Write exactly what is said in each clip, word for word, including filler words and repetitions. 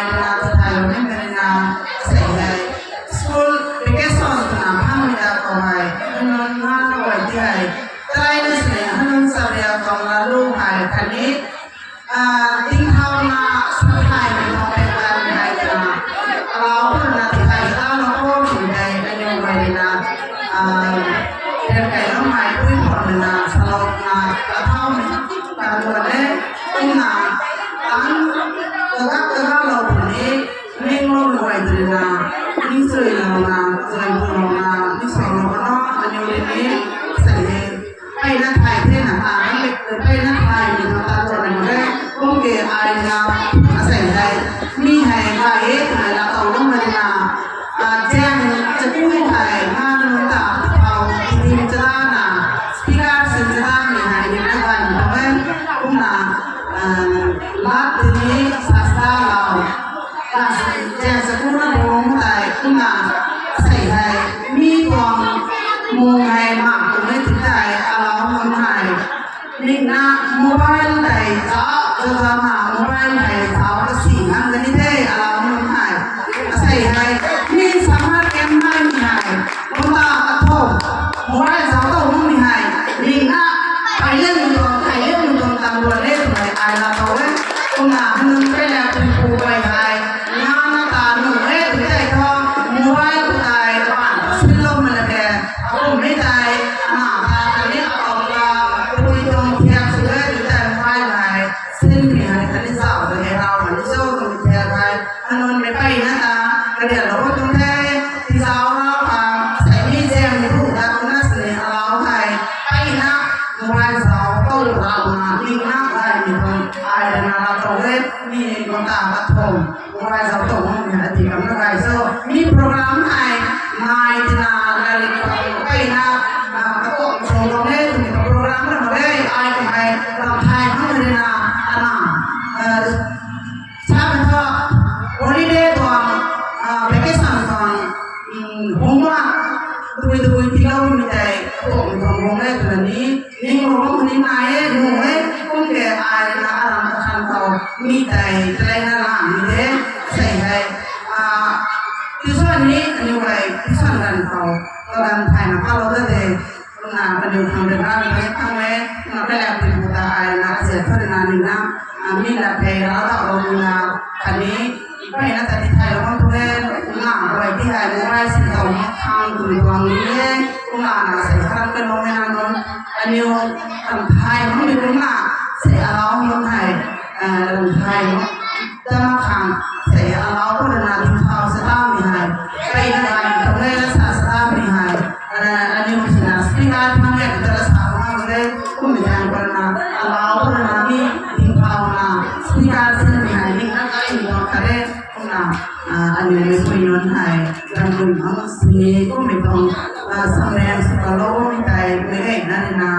Na tu thai lou ni mei na sei hei. School vacation twna phang mi ta khou hei. Hanun na na wai ti hei. Try na sini hanun saria kong la lu hei khatni. Ah, tingthau na sa thai mi na pe kan hei na. Alau pun na ti hei ta na ko sini hei. Aniu wai na. Ah, ken kai na mai pui pon na salou na. Athau mi. Kan wale. Ina. Tan. Kagak kagak lou pun ni. Ning lou guay dina, ning sui lou na, sui bu lou na, ning sui lou na, aniu ri ni, sei hei. Peyna thay the na ta, peyna thay ni na ta tuang na re, kum ke ai na, asei hei. Mi hei, ga e, twna la tau lou ma dina, a, jang, chaku hei, nga nu ta, tau, tim chara na, speaker sin chara ni hei, ni na gan, kum na, a, lat ni, sasta lau. Jan sa kumna bung tei kumna sei hei mi tuang mung hei mak kum e ti tei alau mun hei. Ning na mobile tei zau zau zau na mobile hei zau kasi nang kani the alau mun hei. Asei hei mi summer camp hei mi hei. Kumna kathou mobile zau tou mun mi hei. Ning na kai lem mun tuang kai lem mun tuang tang duan le tum hei ai la tou e. Kumna hanun kai la kum pu bai hei. Nga na ta nu e tu tei tho, mobile tu tei pan, sin lou ma la ke, akum mei tei, na ta ta ni a kau ka, pui tuang thiak su e tu tei mobile hei, sin mi hei, ta ni zau ta hei rau ma ni zau tu mi thiak hei, hanun mei pey na ta, ka dia lou tu the, ti zau rau ta, sei mi zem ni hu ta tu na sini alau hei, pey na, mobile zau, kau rau ma, ning na hei, mi hei, ai na la tou e, mi ni kau ta ka thom. Mobile zau tou hum na ati kam na gay so. Mi program hei, nai tina, nai tina, pey na, a, katok sou lou e, tuni ka program na hou e, ai ka hei, ram thai hang na, ana, a, sa ka tho, holiday tuang, a, vacation tuang, um, homework, tui tui tilou mi tei, katok mi tuang hum e, tuna ni, Ning mou bam ni nai e, nu e, kum ke ai na aram ta khan khou, mi tei, tei na lang ni de, sei hei, a, tuition ni, aniu hei, tuition ganv khou, kaganv thayna kalou ta de, kumna, kaniw khang de, ganv ni, khang e, kumna, kalak pi bu ta ai na, aziat thu na ni na, a, mi la pei ra ta lou ni na, khatni, Peyna ta ti thay lou bam tu e, na, guay ti hei, mobile sin tau, khang tui tuang ni e, kumna na sei kharam ka lou mei na nunc, aniu, kam thay bam ni kumna, sei alau nunc hei, eh, kam thay bam, ta ma khang, sei alau ko na tingthau sa ta mi hei, peyna gay tu e, sa sa ta mi hei, eh, aniu sina speaker thang e, ta la sa ma le, kum mi thang ko na, alau ko na mi, tingthau na, speaker sin mi hei, ni na gay ni tuang khat e, Kumna, ah, aniu mei pui nunc hei, ram kum ang sini kummei tuang, ah, samrang sw kalou mi tei, mei gay na ni na,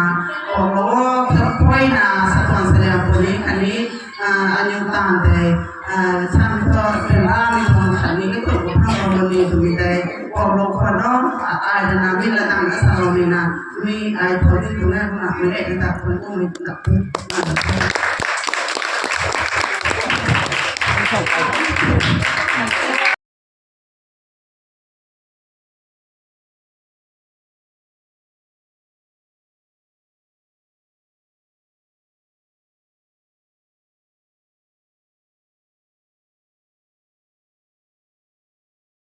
kuaklou o, khat pui na, sa tuang sa liang puni khatni, ah, aniu tan tei, ah, sam tho, ram mi tuang khatni, ki tu ku phang lou ni tu mi tei, kuaklou khwan o, ah, ai na mi la tang ka sa lou ni na, mi ai tho di tu na, kumna, mei gay na ta pun kummei ta pun.